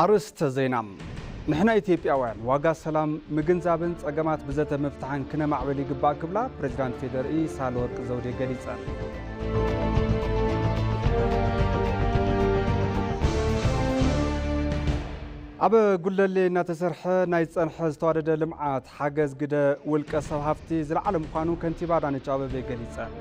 ኣርእስተ ዜና። ንሕና ኢትዮጵያውያን ዋጋ ሰላም ምግንዛብን ጸገማት ብዘተ ምፍታሕን ክነማዕብል ይግባእ ክብላ ፕሬዚዳንት ፌዴሪኢ ሳህለወርቅ ዘውዴ ገሊጸን። ኣብ ጉለሌ እናተሰርሐ ናይ ዝጸንሐ ዝተዋደደ ልምዓት ሓገዝ ግደ ውልቀ ሰብ ሃፍቲ ዝለዓለ ምዃኑ ከንቲባ ኣዳነች ኣበቤ ገሊጸን።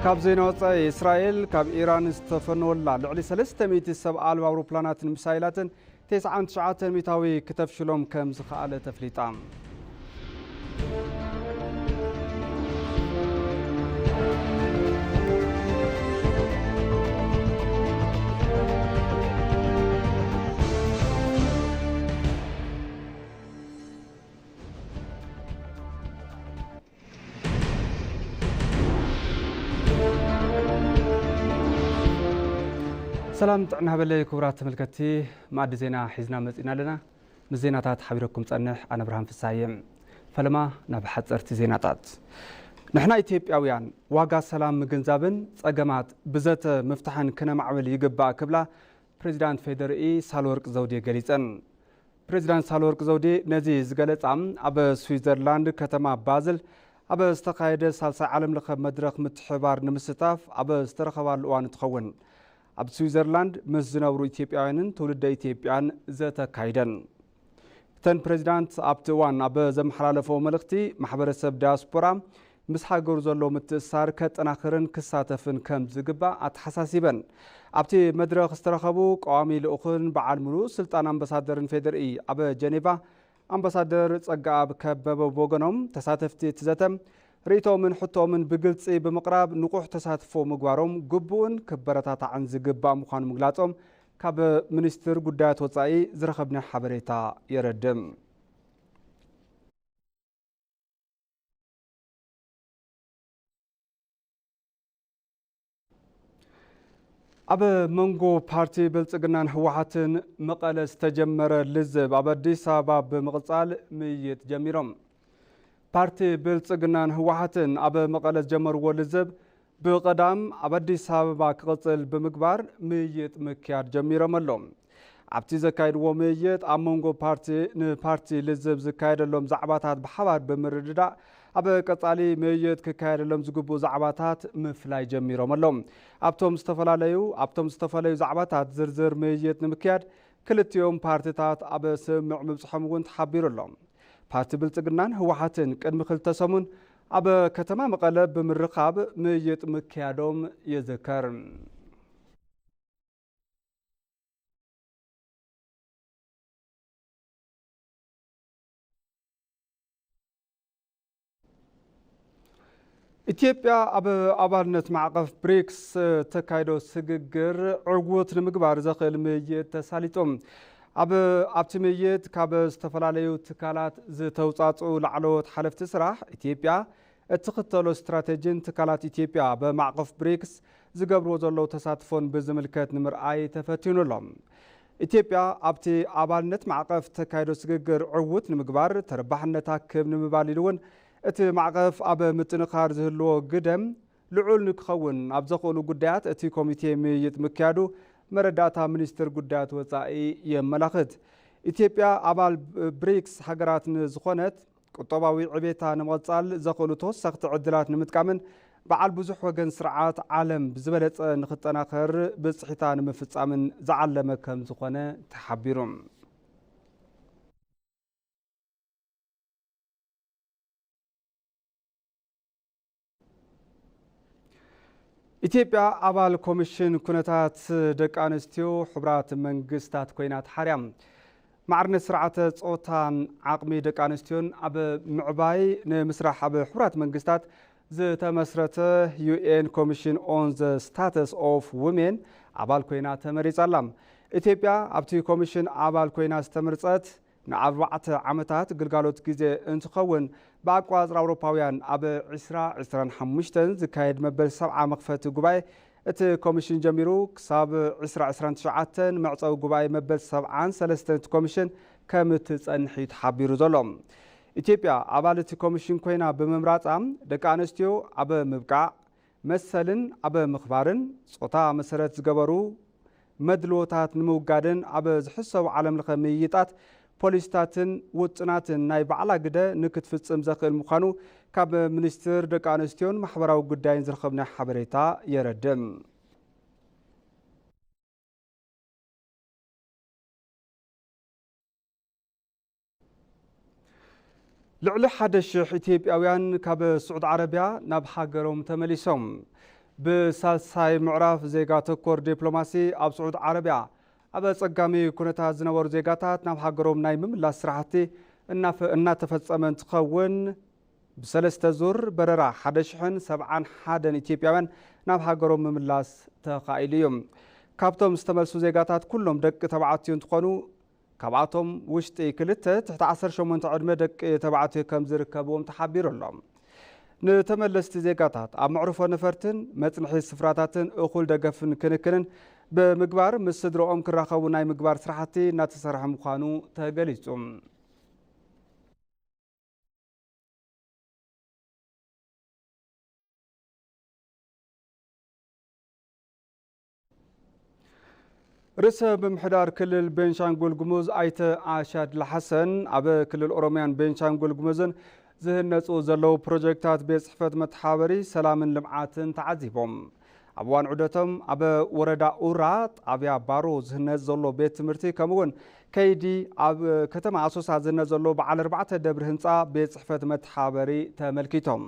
ካብ ዜና ወጻኢ፣ እስራኤል ካብ ኢራን ዝተፈነወላ ልዕሊ ሰለስተ ሚእቲ ሰብ ኣልባ ኣውሮፕላናትን ሚሳይላትን ተስዓን ትሽዓተን ሚእታዊ ክተፍሽሎም ከም ዝኸኣለ ተፍሊጣ። ሰላም ጥዕና ሃበለይ ክቡራት ተመልከትቲ፣ መኣዲ ዜና ሒዝና መጺና ኣለና። ምስ ዜናታት ሓቢረኩም ጸንሕ ኣነ ብርሃን ፍሳየ። ፈለማ ናብ ሓጸርቲ ዜናታት። ንሕና ኢትዮጵያውያን ዋጋ ሰላም ምግንዛብን ጸገማት ብዘተ ምፍታሕን ክነማዕብል ይግባእ ክብላ ፕሬዚዳንት ፌዴሪኢ ሳህለወርቅ ዘውዴ ገሊጸን። ፕሬዚዳንት ሳህለወርቅ ዘውዴ ነዚ ዝገለጻ ኣብ ስዊዘርላንድ ከተማ ባዝል ኣብ ዝተኻየደ ሳልሳይ ዓለም ለኸ መድረኽ ምትሕብባር ንምስታፍ ኣብ ዝተረኸባሉ እዋን እንትኸውን፣ ኣብ ስዊዘርላንድ ምስ ዝነብሩ ኢትዮጵያውያንን ትውልደ ኢትዮጵያን ዘተ ኣካይደን። እተን ፕሬዚዳንት ኣብቲ እዋን ኣብ ዘመሓላለፈዎ መልእኽቲ፣ ማሕበረሰብ ዳያስፖራ ምስ ሃገሩ ዘሎ ምትእስሳር ከጠናኽርን ክሳተፍን ከም ዝግባእ ኣተሓሳሲበን። ኣብቲ መድረኽ ዝተረኸቡ ቀዋሚ ልኡኽን በዓል ምሉእ ስልጣን ኣምባሳደርን ፌዴሪኢ ኣብ ጀኔቫ ኣምባሳደር ጸጋኣብ ከበበ ብወገኖም፣ ተሳተፍቲ እቲ ዘተ ርእይቶምን ሕቶምን ብግልጺ ብምቕራብ ንቑሕ ተሳትፎ ምግባሮም ግቡእን ክበረታታዕን ዝግባእ ምዃኑ ምግላጾም ካብ ሚኒስትር ጉዳያት ወጻኢ ዝረኸብናዮ ሓበሬታ የረድእ። ኣብ መንጎ ፓርቲ ብልጽግናን ህወሓትን መቐለ ዝተጀመረ ልዝብ ኣብ ኣዲስ ኣበባ ብምቕጻል ምይይጥ ጀሚሮም። ፓርቲ ብልጽግናን ህወሓትን ኣብ መቐለ ዝጀመርዎ ልዝብ ብቐዳም ኣብ ኣዲስ ኣበባ ክቕጽል ብምግባር ምይይጥ ምክያድ ጀሚሮም ኣለዉ። ኣብቲ ዘካየድዎ ምይይጥ ኣብ መንጎ ፓርቲ ንፓርቲ ልዝብ ዝካየደሎም ዛዕባታት ብሓባር ብምርድዳእ ኣብ ቀጻሊ ምይይጥ ክካየደሎም ዝግብኡ ዛዕባታት ምፍላይ ጀሚሮም ኣለዉ። ኣብቶም ዝተፈላለዩ ኣብቶም ዝተፈላለዩ ዛዕባታት ዝርዝር ምይይጥ ንምክያድ ክልቲኦም ፓርትታት ኣብ ስምምዕ ምብጽሖም እውን ተሓቢሩ ኣሎ። ፓርቲ ብልጽግናን ህወሓትን ቅድሚ ክልተ ሰሙን ኣብ ከተማ መቐለ ብምርኻብ ምይይጥ ምክያዶም ይዝከር። ኢትዮጵያ ኣብ ኣባልነት ማዕቐፍ ብሪክስ ተካይዶ ስግግር ዕዉት ንምግባር ዘኽእል ምይይጥ ተሳሊጡ። ኣብ ኣብቲ ምይይጥ ካብ ዝተፈላለዩ ትካላት ዝተውፃፅኡ ላዕለዎት ሓለፍቲ ስራሕ ኢትዮጵያ እትኽተሎ ስትራቴጂን ትካላት ኢትዮጵያ ኣብ ማዕቐፍ ብሪክስ ዝገብርዎ ዘለዉ ተሳትፎን ብዝምልከት ንምርኣይ ተፈቲኑ ኣሎ። ኢትዮጵያ ኣብቲ ኣባልነት ማዕቐፍ ተካይዶ ስግግር ዕዉት ንምግባር ተረባሕነታ ክብ ንምባል ኢሉ እውን እቲ ማዕቐፍ ኣብ ምጥንኻር ዝህልዎ ግደ ልዑል ንክኸውን ኣብ ዘኽእሉ ጉዳያት እቲ ኮሚቴ ምይይጥ ምክያዱ መረዳእታ ሚኒስትር ጉዳያት ወፃኢ የመላኽት። ኢትዮጵያ ኣባል ብሪክስ ሃገራት ንዝኾነት ቁጠባዊ ዕቤታ ንምቕጻል ዘኽእሉ ተወሰኽቲ ዕድላት ንምጥቃምን በዓል ብዙሕ ወገን ስርዓት ዓለም ብዝበለጸ ንኽጠናኸር ብጽሒታ ንምፍጻምን ዝዓለመ ከም ዝኾነ ተሓቢሩ። ኢትዮጵያ ኣባል ኮሚሽን ኩነታት ደቂ ኣንስትዮ ሕቡራት መንግስታት ኮይና ተሓርያ። ማዕርነት ስርዓተ ጾታን ዓቕሚ ደቂ ኣንስትዮን ኣብ ምዕባይ ንምስራሕ ኣብ ሕቡራት መንግስታት ዝተመስረተ ዩ ኤን ኮሚሽን ኦን ዘ ስታተስ ኦፍ ውሜን ኣባል ኮይና ተመሪጻ ኣላ። ኢትዮጵያ ኣብቲ ኮሚሽን ኣባል ኮይና ዝተመርጸት ንኣርባዕተ ዓመታት ግልጋሎት ግዜ እንትኸውን፣ ብኣቋጽራ ኣውሮፓውያን ኣብ ዕስራ ዕስራን ሓሙሽተን ዝካየድ መበል ሰብዓ መኽፈቲ ጉባኤ እቲ ኮሚሽን ጀሚሩ ክሳብ ዕስራ ዕስራን ትሽዓተን መዕጸዊ ጉባኤ መበል ሰብዓን ሰለስተን እቲ ኮሚሽን ከም እትጸንሕ እዩ ተሓቢሩ ዘሎ። ኢትዮጵያ ኣባል እቲ ኮሚሽን ኮይና ብምምራጻ፣ ደቂ ኣንስትዮ ኣብ ምብቃዕ፣ መሰልን ኣብ ምኽባርን፣ ጾታ መሰረት ዝገበሩ መድልዎታት ንምውጋድን ኣብ ዝሕሰቡ ዓለምለኸ ምይይጣት፣ ፖሊሲታትን ውጥናትን ናይ ባዕላ ግደ ንክትፍጽም ዘኽእል ምዃኑ ካብ ሚኒስትር ደቂ ኣንስትዮን ማሕበራዊ ጉዳይን ዝረኸብናዮ ሓበሬታ የረድእ። ልዕሊ ሓደ ሽሕ ኢትዮጵያውያን ካብ ስዑድ ዓረብያ ናብ ሃገሮም ተመሊሶም። ብሳልሳይ ምዕራፍ ዜጋ ተኮር ዲፕሎማሲ ኣብ ስዑድ ዓረብያ ኣብ ኣጸጋሚ ኩነታት ዝነበሩ ዜጋታት ናብ ሃገሮም ናይ ምምላስ ስራሕቲ እናፈ-፣ እናተፈጸመ እንትኸውን፣ ብሰለስተ ዙር በረራ ሓደ ሽሕን ሰብዓን ሓደን ኢትዮጵያውያን ናብ ሃገሮም ምምላስ ተኻኢሉ እዩ። ካብቶም ዝተመልሱ ዜጋታት ኩሎም ደቂ ተባዕትዮ እንትኾኑ፣ ካብኣቶም ውሽጢ ክልተ ትሕቲ ዓሰርተ ሸሞንተ ዕድመ ደቂ ተባዕትዮ ከም ዝርከብዎም ተሓቢሩ ኣሎ። ንተመለስቲ ዜጋታት ኣብ መዕርፎ ነፈርትን መጽንሒ ስፍራታትን እኹል ደገፍን ክንክንን ብምግባር ምስ ስድረኦም ክራኸቡ ናይ ምግባር ስራሕቲ እናተሰርሐ ምዃኑ ተገሊጹ። ርእሰ ምምሕዳር ክልል ቤንሻንጉል ጉሙዝ ኣይተ ኣሻድሊ ሓሰን ኣብ ክልል ኦሮሚያን ቤንሻንጉል ጉሙዝን ዝህነፁ ዘለዉ ፕሮጀክታት ቤት ፅሕፈት መተሓበሪ ሰላምን ልምዓትን ተዓዚቦም። ኣብ እዋን ዑደቶም ኣብ ወረዳ ኡራ ጣብያ ባሮ ዝህነፅ ዘሎ ቤት ትምህርቲ ከምኡ እውን ከይዲ ኣብ ከተማ ኣሶሳ ዝህነፅ ዘሎ በዓል ኣርባዕተ ደብሪ ህንፃ ቤት ፅሕፈት መተሓበሪ ተመልኪቶም።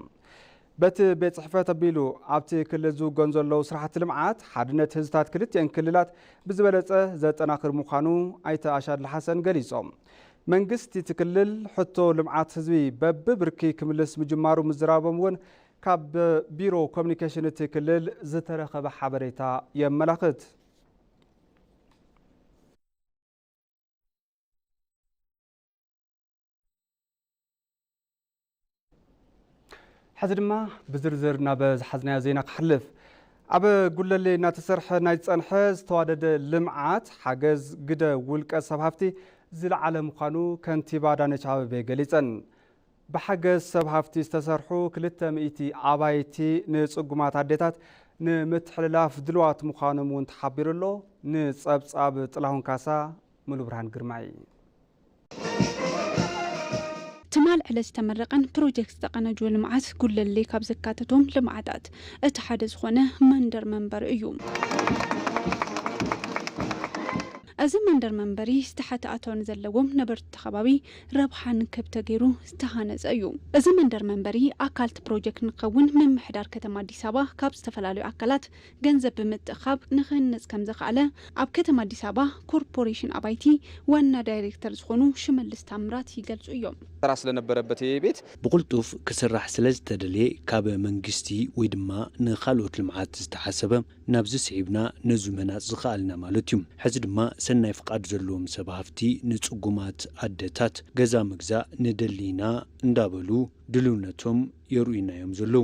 በቲ ቤት ጽሕፈት ኣቢሉ ኣብቲ ክልል ዝውገኑ ዘለዉ ስራሕቲ ልምዓት ሓድነት ህዝብታት ክልቲአን ክልላት ብዝበለጸ ዘጠናኽር ምዃኑ ኣይተ ኣሻድሊ ሓሰን ገሊጾም። መንግስቲ እቲ ክልል ሕቶ ልምዓት ህዝቢ በብብርኪ ክምልስ ምጅማሩ ምዝራቦም እውን ካብ ቢሮ ኮሚኒኬሽን እቲ ክልል ዝተረኸበ ሓበሬታ የመላኽት። ሕዚ ድማ ብዝርዝር ናብ ዝሓዝናዮ ዜና ክሓልፍ። ኣብ ጉለሌ እናተሰርሐ ናይ ዝጸንሐ ዝተዋደደ ልምዓት ሓገዝ ግደ ውልቀ ሰብ ሃፍቲ ዝለዓለ ምዃኑ ከንቲባ ኣዳነች ኣቤቤ ገሊጸን። ብሓገዝ ሰብ ሃፍቲ ዝተሰርሑ ክልተ ሚእቲ ኣባይቲ ንጽጉማት ኣዴታት ንምትሕልላፍ ድልዋት ምዃኖም እውን ተሓቢሩ ኣሎ። ንጸብጻብ ጥላሁን ካሳ፣ ሙሉብርሃን ግርማይ። ትማል ዕለት ዝተመረቐን ፕሮጀክት ዝተቐነጀወ ልምዓት ጉለሌ ካብ ዘካተቶም ልምዓታት እቲ ሓደ ዝኾነ መንደር መንበሪ እዩ። እዚ መንደር መንበሪ ዝተሓተ ኣታዊ ዘለዎም ነበርቲ እቲ ከባቢ ረብሓ ንክብ ተገይሩ ዝተሃነፀ እዩ። እዚ መንደር መንበሪ ኣካል እቲ ፕሮጀክት ንክኸውን ምምሕዳር ከተማ ኣዲስ ኣበባ ካብ ዝተፈላለዩ ኣካላት ገንዘብ ብምትእኻብ ንክህነፅ ከም ዘኽኣለ ኣብ ከተማ ኣዲስ ኣበባ ኮርፖሬሽን ኣባይቲ ዋና ዳይሬክተር ዝኾኑ ሽመልስ ታምራት ይገልጹ እዮም። ስራ ስለነበረበት ይህ ቤት ብቕልጡፍ ክስራሕ ስለ ዝተደልየ ካብ መንግስቲ ወይ ድማ ንኻልኦት ልምዓት ዝተሓሰበ ናብዚ ስዒብና ነዚ ምህናፅ ዝኸኣልና ማለት እዩ። ሕዚ ድማ ሰናይ ፍቓድ ዘለዎም ሰብ ሃፍቲ ንፅጉማት ኣደታት ገዛ ምግዛእ ንደሊ ኢና እንዳበሉ ድልውነቶም የርእዩና እዮም ዘለዉ።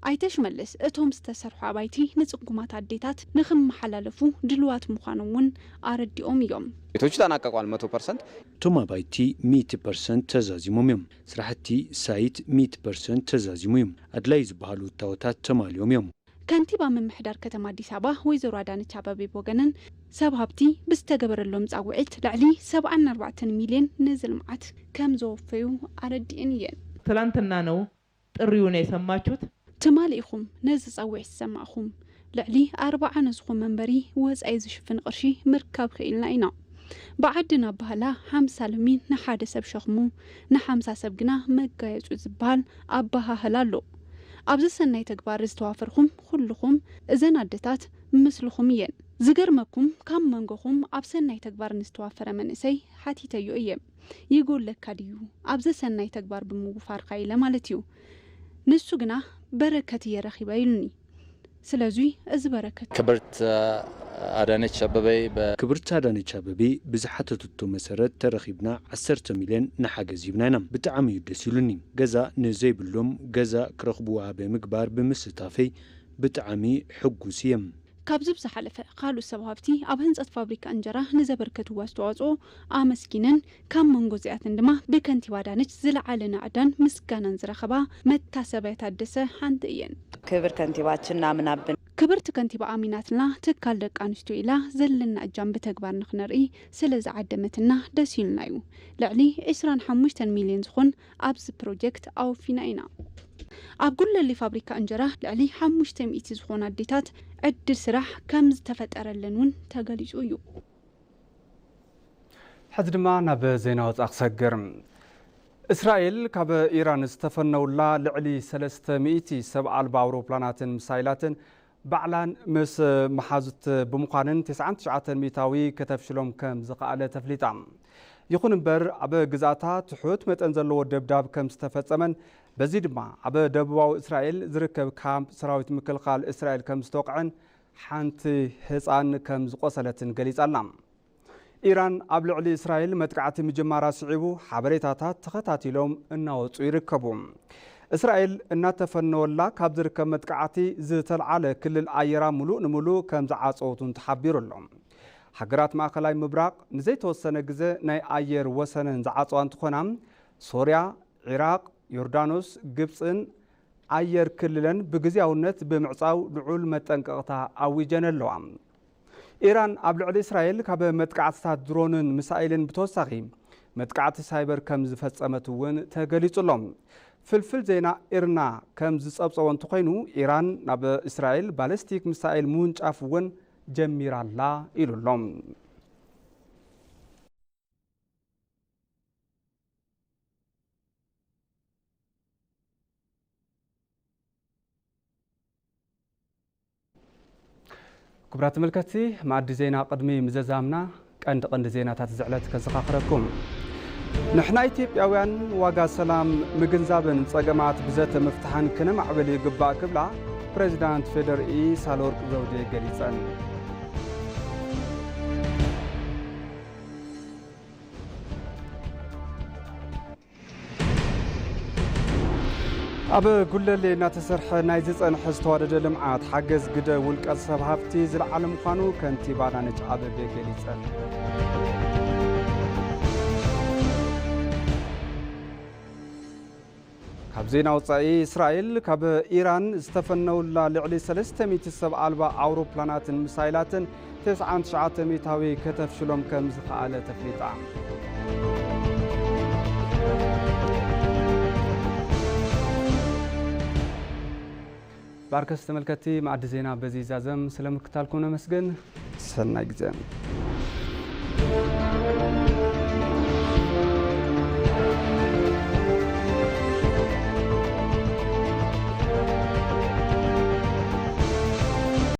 ኣይተ ሽመልስ እቶም ዝተሰርሑ ኣባይቲ ንጽጉማት ኣዴታት ንኽመሓላለፉ ድልዋት ምዃኖም እውን ኣረዲኦም እዮም። ቤቶቹ ተጠናቀቋል መቶ ፐርሰንት። እቶም ኣባይቲ ሚእቲ ፐርሰንት ተዛዚሞም እዮም። ስራሕቲ ሳይት ሚእቲ ፐርሰንት ተዛዚሙ እዩ። ኣድላይ ዝበሃሉ እታወታት ተማሊኦም እዮም። ከንቲባ ምምሕዳር ከተማ ኣዲስ ኣበባ ወይዘሮ ኣዳነች ኣቤቤ ብወገነን ሰብ ሃብቲ ብዝተገበረሎም ጻውዒት ልዕሊ ሰብዓን ኣርባዕተን ሚልዮን ነዚ ልምዓት ከም ዘወፈዩ ኣረዲእን እየን። ትላንትና ነው ጥሪውን የሰማችሁት? ትማሊ ኢኹም ነዚ ጻውዒት ዝሰማዕኹም። ልዕሊ ኣርብዓ ንዝኾን መንበሪ ወጻኢ ዝሽፍን ቅርሺ ምርካብ ክኢልና ኢና። ብዓድና ኣበሃህላ ሓምሳ ሎሚ ንሓደ ሰብ ሸኽሙ፣ ንሓምሳ ሰብ ግና መጋየጹ ዝበሃል ኣበሃህላ ኣሎ። ኣብዚ ሰናይ ተግባር ዝተዋፈርኩም ኩልኹም እዘን ኣደታት ምስልኹም እየን። ዝገርመኩም ካብ መንጎኹም ኣብ ሰናይ ተግባር ንዝተዋፈረ መንእሰይ ሓቲተዮ እየ። ይጎለካ ድዩ ኣብዚ ሰናይ ተግባር ብምውፋርካ ኢለ ማለት እዩ። ንሱ ግና በረከት እየ ረኺበ ኢሉኒ። ስለዚ እዚ በረከት ክብርት ኣዳነች ኣበበይ በ- ክብርት ኣዳነች ኣበቤ ብዝሓተተቶ መሰረት ተረኺብና ዓሰርተ ሚልዮን ንሓገዝ ሂብና ኢና። ብጣዕሚ እዩ ደስ ኢሉኒ። ገዛ ንዘይብሎም ገዛ ክረኽብዋ ብምግባር ብምስታፈይ ብጣዕሚ ሕጉስ እየ። ካብዚ ብዝሓለፈ፣ ካልኦት ሰብ ሃብቲ ኣብ ህንፀት ፋብሪካ እንጀራ ንዘበርከትዎ ኣስተዋፅኦ ኣመስጊነን፣ ካብ መንጎ እዚኣተን ድማ ብከንቲባ ኣዳነች ዝለዓለ ናዕዳን ምስጋናን ዝረኸባ መታሰብያ ታደሰ ሓንቲ እየን። ክብር ከንቲባችን ናምናብን። ክብርቲ ከንቲባ ኣሚናትና፣ ትካል ደቂ ኣንስትዮ ኢላ ዘለና እጃም ብተግባር ንክነርኢ ስለ ዝዓደመትና ደስ ኢሉና እዩ። ልዕሊ ዕስራን ሓሙሽተን ሚልዮን ዝኾን ኣብዚ ፕሮጀክት ኣወፊና ኢና። ኣብ ጉለሌ ፋብሪካ እንጀራ ልዕሊ ሓሙሽተ ሚእቲ ዝኾና ኣዴታት ዕድል ስራሕ ከም ዝተፈጠረለን እውን ተገሊጹ እዩ። ሕዚ ድማ ናብ ዜና ወጻኢ ክሰግር። እስራኤል ካብ ኢራን ዝተፈነውላ ልዕሊ ሰለስተ ሚእቲ ሰብ ኣልባ ኣውሮፕላናትን ሚሳይላትን ባዕላን ምስ መሓዙት ብምዃንን ተስዓን ትሽዓተን ሚእታዊ ከተፍሽሎም ከም ዝኸኣለ ተፍሊጣ። ይኹን እምበር፣ ኣብ ግዝኣታ ትሑት መጠን ዘለዎ ደብዳብ ከም ዝተፈጸመን፣ በዚ ድማ ኣብ ደቡባዊ እስራኤል ዝርከብ ካምፕ ሰራዊት ምክልኻል እስራኤል ከም ዝተወቕዐን ሓንቲ ህጻን ከም ዝቖሰለትን ገሊጻ ኣላ። ኢራን ኣብ ልዕሊ እስራኤል መጥቃዕቲ ምጅማራ ስዒቡ ሓበሬታታት ተኸታቲሎም እናወጹ ይርከቡ። እስራኤል እናተፈነወላ ካብ ዝርከብ መጥቃዕቲ ዝተልዓለ ክልል ኣየራ ምሉእ ንምሉእ ከም ዝዓጸወቱን ተሓቢሩ ኣሎ። ሃገራት ማእከላይ ምብራቕ ንዘይተወሰነ ግዘ ናይ ኣየር ወሰነን ዝዓጸዋ እንትኾና፣ ሶርያ፣ ዒራቕ፣ ዮርዳኖስ፣ ግብጽን ኣየር ክልለን ብግዝያውነት ብምዕጻው ልዑል መጠንቀቕታ ኣዊጀን ኣለዋ። ኢራን ኣብ ልዕሊ እስራኤል ካብ መጥቃዕትታት ድሮንን ሚሳኤልን ብተወሳኺ መጥቃዕቲ ሳይበር ከም ዝፈጸመት እውን ተገሊጹ ኣሎ። ፍልፍል ዜና ኢርና ከም ዝጸብጸቦ እንተኾይኑ፣ ኢራን ናብ እስራኤል ባለስቲክ ሚሳኤል ምውንጫፍ እውን ጀሚራ ኣላ ኢሉ ኣሎ። ክቡራት ተመልከትቲ፣ መኣዲ ዜና ቅድሚ ምዘዛምና ቀንዲ ቀንዲ ዜናታት እዚ ዕለት ከዘኻኽረኩም። ንሕና ኢትዮጵያውያን ዋጋ ሰላም ምግንዛብን ጸገማት ብዘተ ምፍታሕን ክነማዕብል ይግባእ ክብላ ፕሬዚዳንት ፌዴሪኢ ሳህለወርቅ ዘውዴ ገሊጸን። ኣብ ጉለሌ እናተሰርሐ ናይ ዝጸንሐ ዝተዋደደ ልምዓት ሓገዝ ግደ ውልቀ ሰብ ሃፍቲ ዝለዓለ ምዃኑ ከንቲባ ኣዳነች ኣቤቤ ገሊጸን። ካብ ዜና ወጻኢ፣ እስራኤል ካብ ኢራን ዝተፈነውላ ልዕሊ ሰለስተ ሚእቲ ሰብ ኣልባ ኣውሮፕላናትን ሚሳይላትን ተስዓን ትሽዓተ ሚእታዊ ከተፍሽሎም ከም ዝኸኣለ ተፍሊጣ። ባርከስ ተመልከትቲ፣ መኣዲ ዜና በዚ ይዛዘም። ስለ ምክታልኩም ነመስግን። ሰናይ ግዜ።